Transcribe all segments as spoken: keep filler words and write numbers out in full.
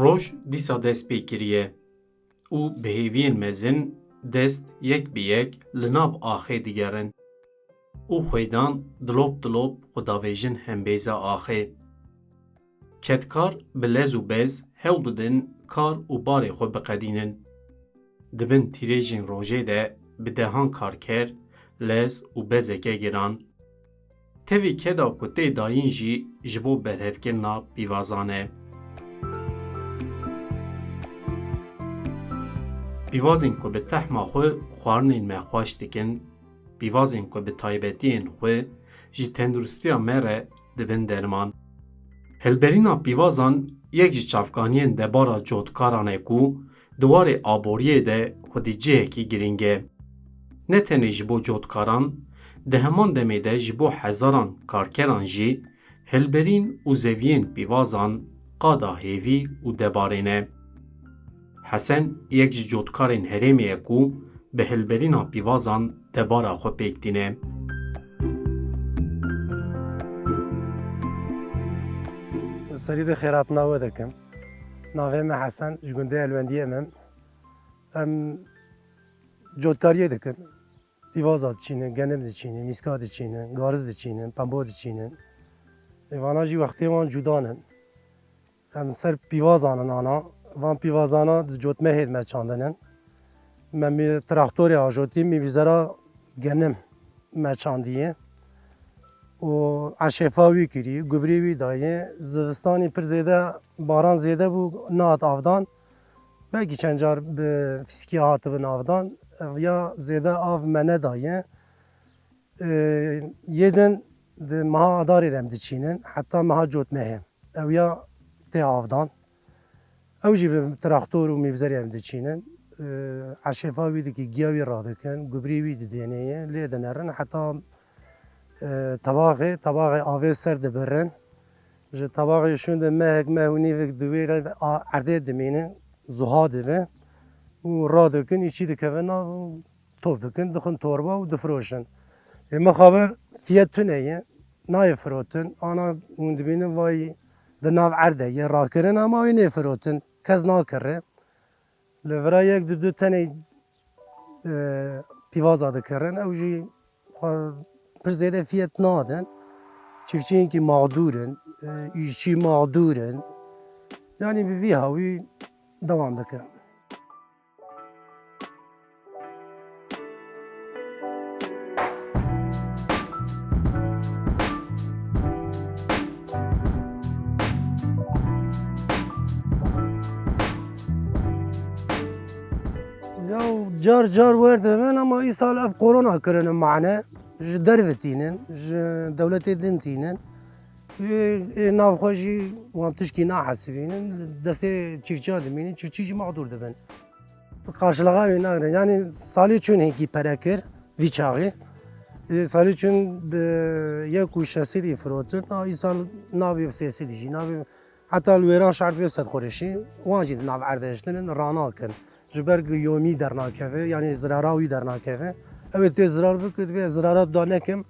Roj dîsa dest pê kiriye û bi hêviyên mezin dest yek bi yek li nav axê digerin û xwêdan dilop dilop xwe davêjin hembêza axê. Kedkar bi lez û bez hewl didin kar û barê xwe biqedînin. Di bin tîrêjên rojê de bi dehan karker, lez û bezeke giran. Tevî keda ku tê dayîn jî ji bo berhevkirina pîvazan e. Pîvazên ku bi tehma xwe xwarinên me xweş dikin, pîvazên ku bi taybetiyên xwe ji tenduristiya me re dibin derman. Hilberîna pîvazan yek ji çavkaniyên debara cotkaran e ku di warê aboriyê de xwedî cihekî girîng e. Ne tenê ji bo cotkaran, di heman demê de ji bo hezaran karkeran jî hilberîn û zeviyên pîvazan qada hêvî û debarê ne. Hesen yek ji cotkarên herêmê ye ku bi hilberîna pîvazan debara xwe pêk tîne. Serî de xêratina we dikim. Navê me Hesen, ji gundê Elwendiyê me. Em cotkariyê dikin. Pîvaza diçînin, genim diçînin, mîska diçînin, gariz diçînin, pembo diçînin. Ê vana jî wextê wan cuda nin. Em ser pîvazan in ana. Van pîvazana di cotmehê de me çandinin. Me mî-, traktorê ajotî mîbizera genim me çandiye. Û eşêfa wî kirî, gubrî wî dayê. Zivistanî pir zêde, baran zêde bû, nehat avdan. Belkî çend car bi fîskî hatibin avdan. Ev ya zêde av me nedaye. Ê, yê din di meha Adarê de em diçînin, heta meha cotmehê. Ew ya tê avdan. Ew jî bi traktor û mîbzerê em diçînin. Ê, eşêfa wî dikî, giya wî radikin, gubrî wî didênê ye, lê dinerin heta, ê, tebaxê, tebaxê avê ser dibirin. Ji tebaxê şûn de mehek, meh û nîvek di wê re a-, erdê dimînin, zuha dibe û radikin, îçî dikeve nav û top dikin, dixin torba û difiroşin. Ê mixabin fiyet tune ye, nayê firotin. Ana hûn dibînin vay di nav erdê ye, rakirin ama wê nêfirotin. Kes nakire. Li vira yek di du tenê, e, pîvaza dikirin. Ew jî xwe pir zêde fiyet nadin. Çiftçiyên kî mağdûr in, e, îşçî mağdûr in. Yanî bi vî hawî dewam dikin. Ya car car wer dibin ama îsal ev korona kirine mane, ji derve tînin, ji dewletê din tînin. Ê, ê nav xwe jî wan tişkî nahesibînin, destê çîrçiya dimînin, çîrçî jî mağdûr dibin. Qarşılığa wî nagrin. Yanî salî çûn hêkî pere kir vî çaxê. Ê, salî çûn bi yek û şeş sedî firotin. A, îsal nabê bi sê sedî jî. Nabê, heta li wêran şert bê sed xurişî. Wan jî di nav erdê hiştinin, ranakin. Ji ber ku yomî dernakeve, yanî zirara wî dernakeve. Ew ê tê zirar bike, divê zirara da nekim,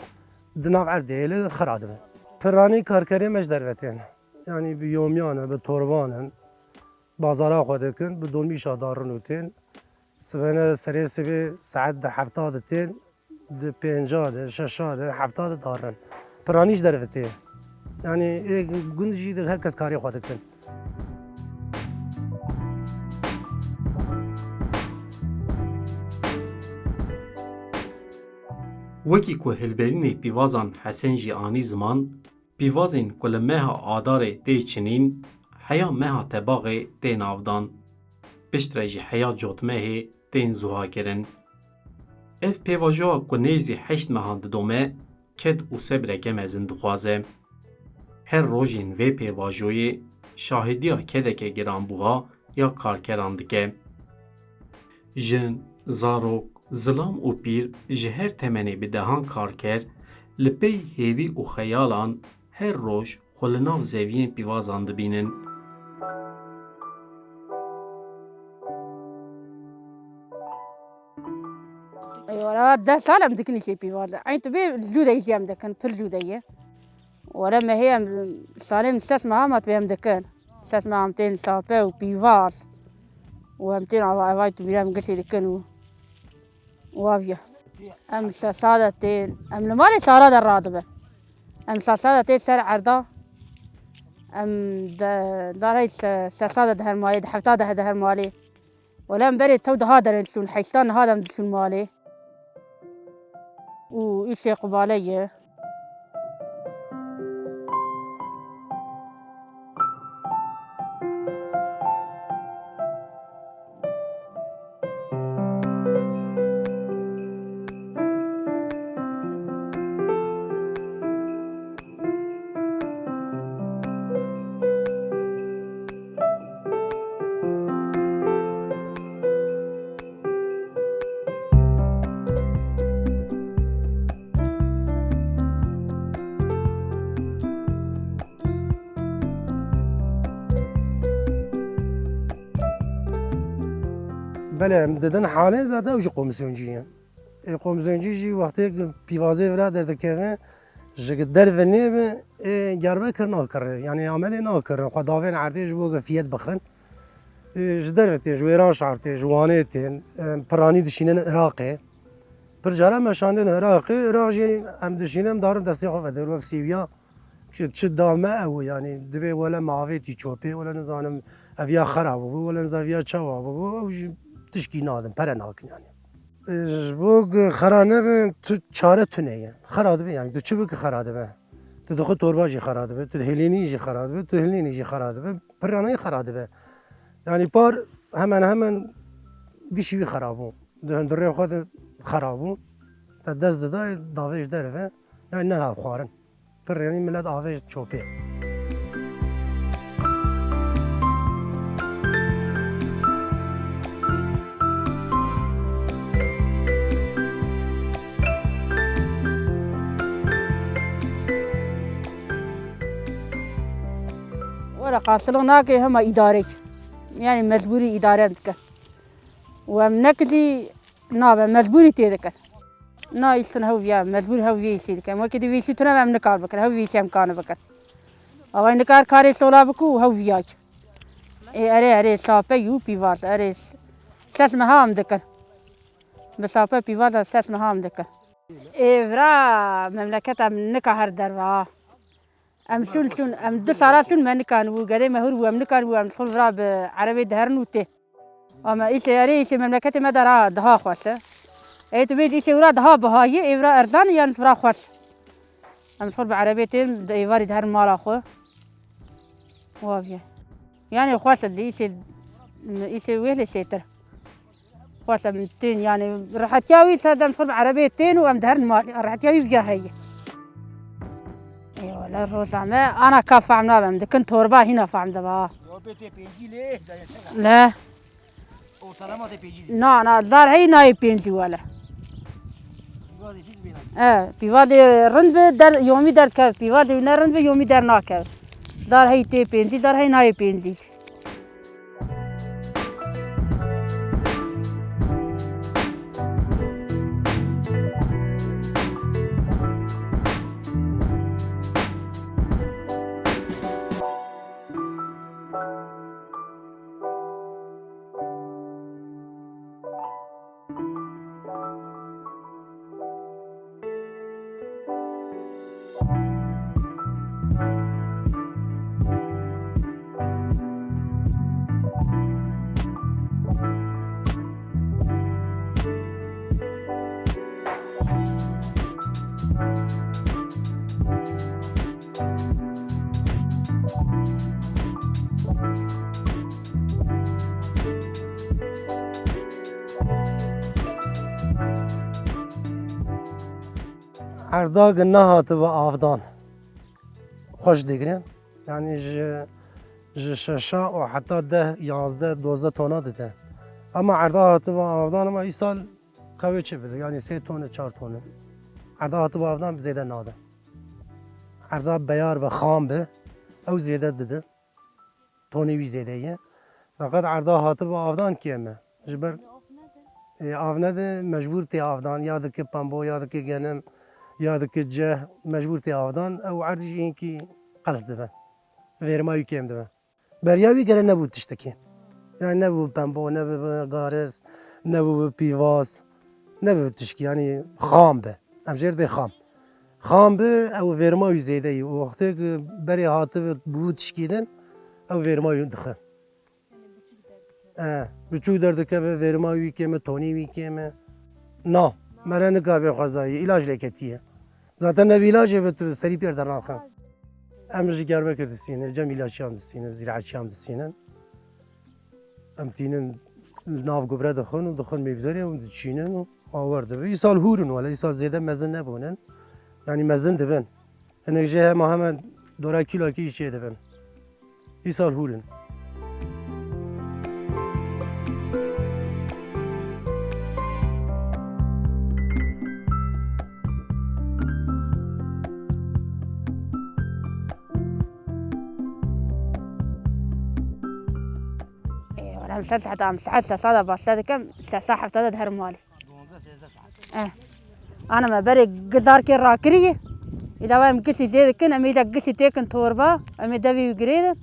di nav erdê hêle xira dibe. Piranî karkerê me ji derve tên. Yanî bi yomiyan e, bi torban in. Bazara xwe dikin, bi dolmîşa darin û tên. Sibêne serê sibê saet di hefta de tên, di pênca de, şeşa de, hefta de darin. Piranî ji derve tê. Yanî ê gund jî di her kes karê xwe dikin. Wekî ku hilberînê pîvazan Hesen jî anî ziman, pîvazên ku li meha Adarê tê çinîn, heya meha Tebaxê tên avdan. Piştre jî heya cotmehê tên zuha kirin. Ev pêvajoya ku nêzî heşt mehan didome, ked û sebreke mezin dixwaze. Her rojên vê pêvajoyê şahidiya kedeke giranbûha ya karkeran dike. Jin, zarok, zilam û pîr ji her temenê bi dehan karker li pey hêvî û xeyalan her roj xwe li nav zeviyên pîvazan dibînin. Ey wala, deh sal em dikin îşê pîvazê. Eyn tu bê lûdeyî jî em dikin, pir lûdeyî. Wala me hê em salê min ses meha ma tu bê em dikin. Şeş meh em tên şape û pîval. Û em tên ava evay tu bîra em giştî dikin û, û aviya. Em şeşa de tên, em li malê çara de radibin. Em şeşa de tên ser erda. Em de, darê şe-, şeşa de diher malê, di hefta de diher malê. Wele em berê tew diha derin diçûn, heşta niha dem diçûn malê. Û îşê qubale ye. Belê, em didin halê zaten ew jî komisyoncî ye. Ê, komisyoncî jî wextê pîvazê vira derdikeve, ji derve nêbe, ê, Diyarbekir nakire. Yanî Amedê nakire. Xwe davên erdê ji bo fiyet bixin. Ê, ji derve tên, ji Wêranşar tên, ji Wanê tên, em piranî dişînin Iraqê. Pir cara me şandin Iraqê, Iraq jî em dişînin, em darin destê xwe vedin wek sêwiya. Ki çi da me ew, yanî divê wele me avêtî çopê, wele nizanim eviya xera bûbû, wele nizanim eviya çawa bûbû, ew jî tişkî nadin, pere nakin yanî. E, ji bo ku xera nebe, tu çare tune ye. Xera dibe, yanî tu çi bikî xera dibe. Tu dixwe torba jî xera dibe, tu hilênî jî xera dibe, tu hilênî jî xera dibe, pirranayî xera dibe. Yanî par hemen hemen gişî wî xera bû. Di hundirê xwe de xera bû. Te dest dida, davê ji derve, yanî neda xwarin. Pir, yanî milet avêt çopê. Were qarşılık nake hema îdarek. Yanî mecbûrî îdare dike. Û em nekilî nabe, mecbûrî tê dikin. Na îştin hew viya, mecbûr hew vî îşî dikin. Wekî di vî îşî tune em nikar bikin, hew vî îşî em kane bikin. Avay nikar karê sola biku û hew viya ki. Ê, erê, erê, şape yû pîval, erê, şeş meha em dikin. Bi şape pîval de şeş meha em dikin. Ê, vira memleket em nika her derve ha. Em şûn, şûn, em du sala şûn me nikan bû, gelê me hûr bû, em nikan bû, em dixul vira bi erebê diherin û tê. Ama îşê erê, îşê memleketê me de ra daha xweş e. Ê tu bêjî îşê wira daha bihayî, ê vira erzan e yan vira xweş. Em dixul bi erebê tên, di êvarî diherin mala xwe. Wa viye. Yani xweş e, îşê, îşê wê lê şêtir. Xweş em tên, yani rehetiya wî ser dem xwe bi erebê tên û em diherin malê. Rehetiya wî viya heye. Ê wele roja me ana ka fehm nabem. Dikin torba hîna fehm diba. Yo, bê tê pêncî lê, dayê. Ne. Ortalama tê pêncî lê. Na, na, dar hey nayê pêncî wele. Pîvazê pîs bê nayê. E, pîvazê rind bi der, yomî der kev. Pîvazê ne rind bi yomî der nakev. Dar hey tê pêncî, dar hey nayê pêncî. Erda gi nehatibe avdan xweş digre. Yanî ji, ji şeşa û heta deh, yazdeh, dozdeh tona dide. Ama erda hatibe avdan ama îsal kawê çi bide? Yanî sê tone, çar tone. Erda hatibe avdan zêde nade. Erda beyar be, xam be, ew zêde dide. Tonê wî zêde ye. Feqet erda hatibe avdan kêm e. Ji ber, ê, av nede, mecbûr tê avdan. Ya dike pembo, ya dike genim, ya dike ceh, mecbûr tê avdan. Ew erd jî hinkî qels dibe. Vêrima wî kêm dibe. Beriya wî gere nebû tiştekî. Yani nebû pembo, nebû garis, nebû pîvaz, nebû tişkî, yani xam be. Em jê re dibê xam. Xam bi, ew vêrima wî zêde yî. Û wextê ku berê hatibi bû tişkî din, ew vêrima wî dixe. E, biçûk derdikeve, vêrima wî kêm e, tonî wî kêm e. Na, mere nikabe xwezayî, îlac lê ketiye. Zaten ne bi îlacê be tu serî pêr dernaxe. Em ji Diyarbekir distînin, cem îlaçiyan distînin, zîraçiyan distînin. Em tînin nav gubre dixwin û dixwin mêbzerê û diçînin û awer dibe. Îsal hûr in wele, îsal zêde mezin nebûnin. Yanî mezin dibin. Hinek jê hema hemen dora kîlokî jî çêdibin. Îsal hûr in. Ê, were em şel heta em saet şeşa de başle dikim, şeşa hefta de diherim malê. Eh. Ana me berê gidarkê rakirî. Îla em gilî lê dikin, em îla gilî têkin torba, em ê devê wî girêdin.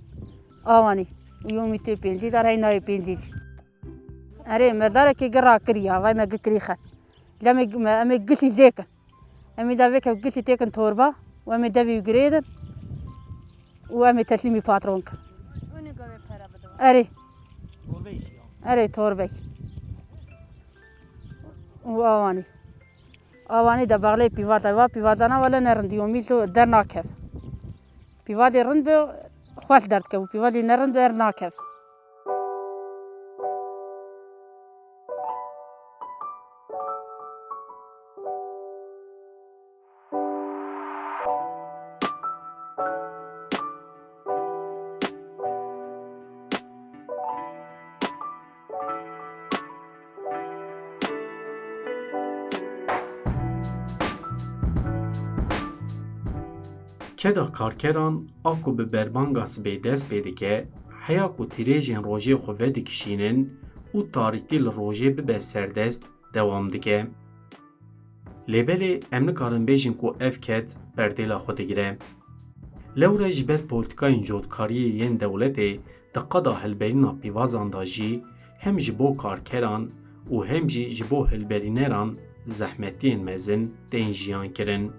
Awanî. Û yomî tê pêncî dar, hey nayê pêncî. Erê, me darekê gi rakirî ya, vay me gi kirî xet. Îla me, me, em ê gilî lê kin. Em îla vêke gilî têkin torba û em ê devê wî girêdin û em ê teslîmî patron kin. Erê. Erê, torbey. Û awanî. Awanî de baxlê pîvata, va pîvatana wele ne rindî, omî lo dernakev. Pîvalê rind be, xweş derdikev û pîvalê nerind be, ernakev. Keda karkeran a ku bi berbanga sibê dest pê dike, heya ku tîrêjên rojê xwe vedikişînin û tarîtî li rojê bibe serdest, dewam dike. Lê belê em nikarin bêjin ku ev ked berdêla xwe digire. Lewre ji ber polîtîkayên cotkariyê yên dewletê di qada hilberîna pîvazan de jî hem ji bo karkeran û hem jî ji bo hilberîneran zehmetiyên mezin tên jiyan kirin.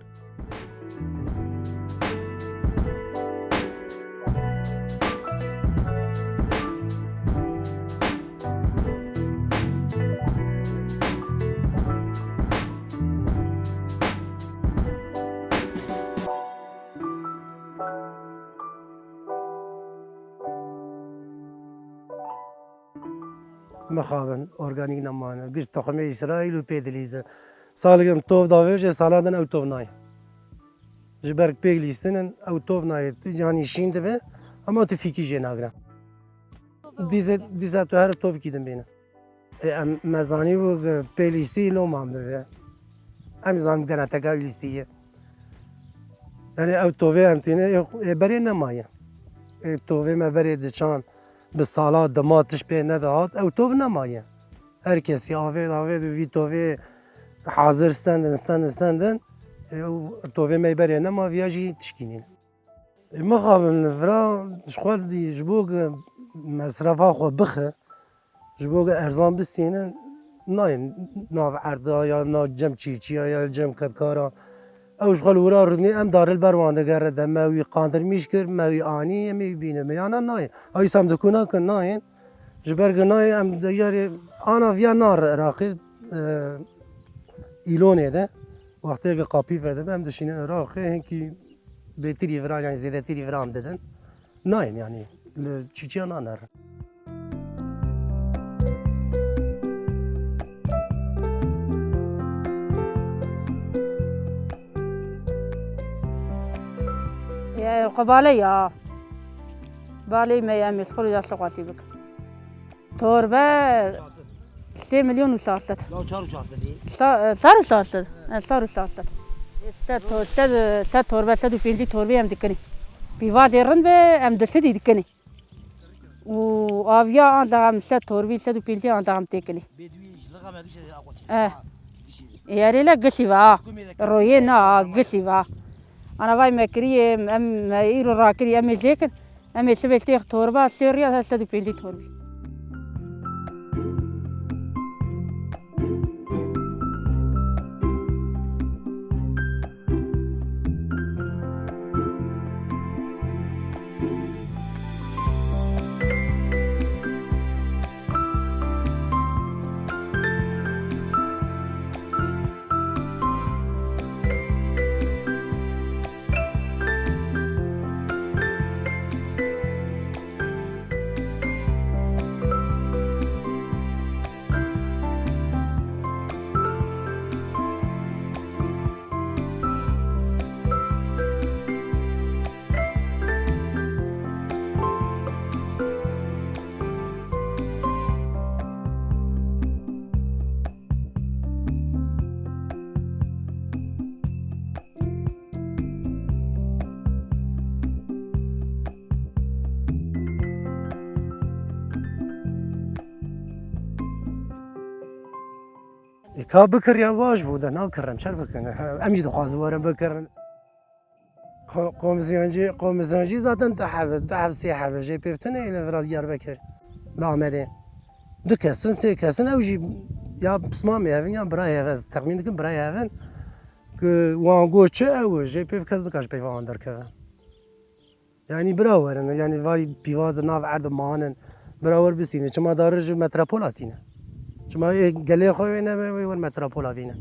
Mixabin, organîk nemane. Giş toxumê Îsraîl û pê dilîze. Salek em tov davêje, sala din ew tov nayê. Ji ber pêk lîstinin, ew tov nayê. Tu, yanî şîn dibe, ama tu fîkî jê nagire. Dîse, dîse tu her tovkî din bêne. Ê, em, me zanîbû ku pê lîstî loma em dibe. Em zanim geneteka lîstî ye. Yanî ew tovê em tîne, ê, ê berê nemaye. Ê tovê me berê diçan, bi sala dima tişt pê nedihat, ew tov nemaye. Her kesî avêt, avêt û vî tovê hazir stendin, stendin, stendin. Ê, ew tovê me berê nema, viya jî tişkî nîne. Ê, mixabin li vira ji xwe dî, ji bo ku mesrefa xwe bixe, ji bo ku erzan bisînin, nayên nav erda ya, na cem çîçiya ya, cem kedkara. Ew ji xwe li wira rûnê, em daril ber wan digere de, me wî qandirmîş kir, me wî anî, em ê wî bînin, me yana nayên. Ew îsam dikuna kin nayên. Ji ber ku nayên, em de carê ana viya nare Iraqê, e, îlonê de, wextê ku qapî vedibe, em dişînin Iraqê, hinkî bêtirî vira, yanî zêdetirî vira em didin. Nayên, yanî li çîçiya nanerin. Ya, xwe bale ya. Balê me ya, em ê xwe ya xwe xwesî bikin. Torbe sê milyon û çar sed. Ya çar û çar sed. Sa-, çar û çar sed. E, çar û çar sed. Sed to-, sed, sed torbe, sed û pêncî torbê em dikinî. Pîvalê rind be, em di sidî dikinî. Û aviya andax em sed torbî, sed û pêncî andax em têkinî. E. Ê, erê le gişî va. Royê na, gişî va. Ana vay me kirî, em, em, me îro rakirî, em ê jêkin. Em ê sibê têx torba, sê riyal, her sed û pêncî torbî. Ê, ka bikir ya baş bû, de nakirin, çer bikin. Em jî dixwazin werin bikirin. Ko-, komisyoncî, komisyoncî zaten du heb, du heb, sê heb jê pêv tune li vir Diyarbekir, li Amedê. Du kesin, sê kesin, ew jî ya pismamê hev in, ya birayê hev, ez texmîn dikim birayê hev in. Ku wan got çi ew, jê pêv kes nikaj peyva wan derkeve. Yanî bira werin, yanî vay pîvaz di nav erd de manin. Bira wer bisîne, çima darir ji metropola tîne? Çima ê gelê xwe wê nebe, wê wer metropola bîne?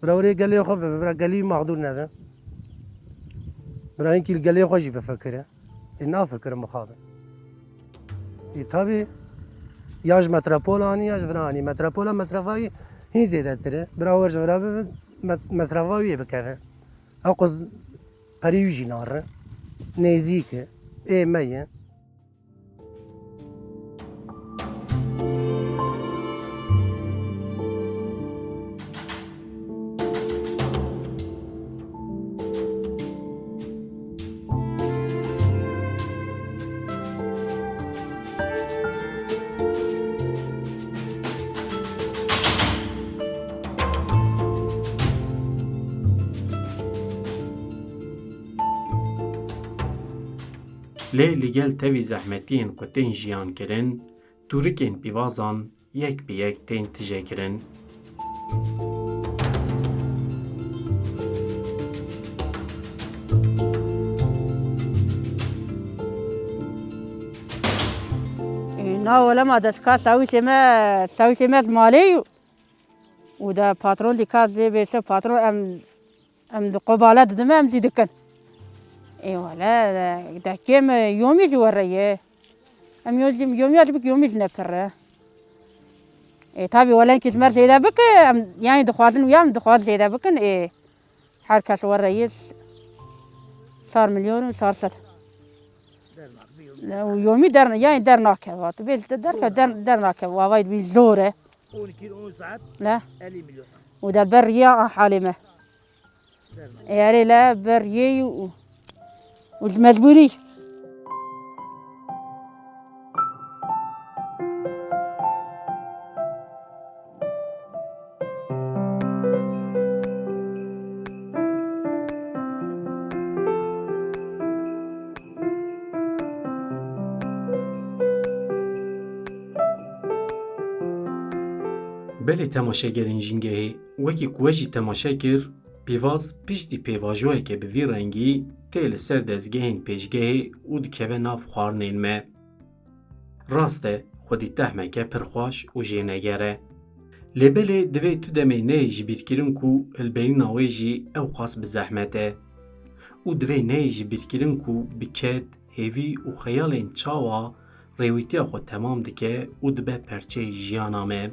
Bira wer ê gelê xwe bibe, bira gelî mexdûr nebe. Bira hinkî li gelê xwe jî bifikire. Ê nafikirin mixabin. Ê tabî ya ji metropola anî ya ji vira anî. Metropola mesrefa wî hîn zêdetir e. Bira wer ji vira bibe, mes-, mesrefa wî yê bikeve. Ew quz perî wî jî nare. Nêzîk e. Ê me ye. Lê li gel tevî zehmetiyên ku tên jiyan kirin, tûrikên pîvazan yek bi yek tên tije kirin. Na wele ma destka sawîtê me, sawîtê me ji malê yû. Û de patron dîka zê bêse patron em, em di qobale didime em zî dikin. Ê wele, de kêm yomî ji we re ye. Em yo-, yomî ya dibik yomî ji ne pir e. Ê, tabî welenkî ji me zêde bike, em, yanî dixwazin û ya em dixwaz zêde bikin, ê, her kes were yê çar milyon û çar sed. Û yomî der, yanî der nakeve, tu bê der, der, der nakeve, avayî dibî zor e. On kîl, on saet, ne? Elli milyon. Û de ber riya a halê me. Ê, erê le ber yê û, û li mecbûrî. Belê temaşegerên Jîngehê, wekî ku we jî temaşe kir, pîvaz piştî pêvajoyeke bi vî rengî tê li ser dezgehên pêşgehê û dikeve nav xwarinên me. Rast e, xwedî tehmeke pir xweş û jêneger e. Lê belê divê tu demê neyê ji bîrkirin ku hilberîna wê jî ewqas bi zehmet e. Û divê neyê ji bîrkirin ku bi ked, hêvî û xeyalên çawa rêwîtiya xwe temam dike û dibe perçeyê jiyana me.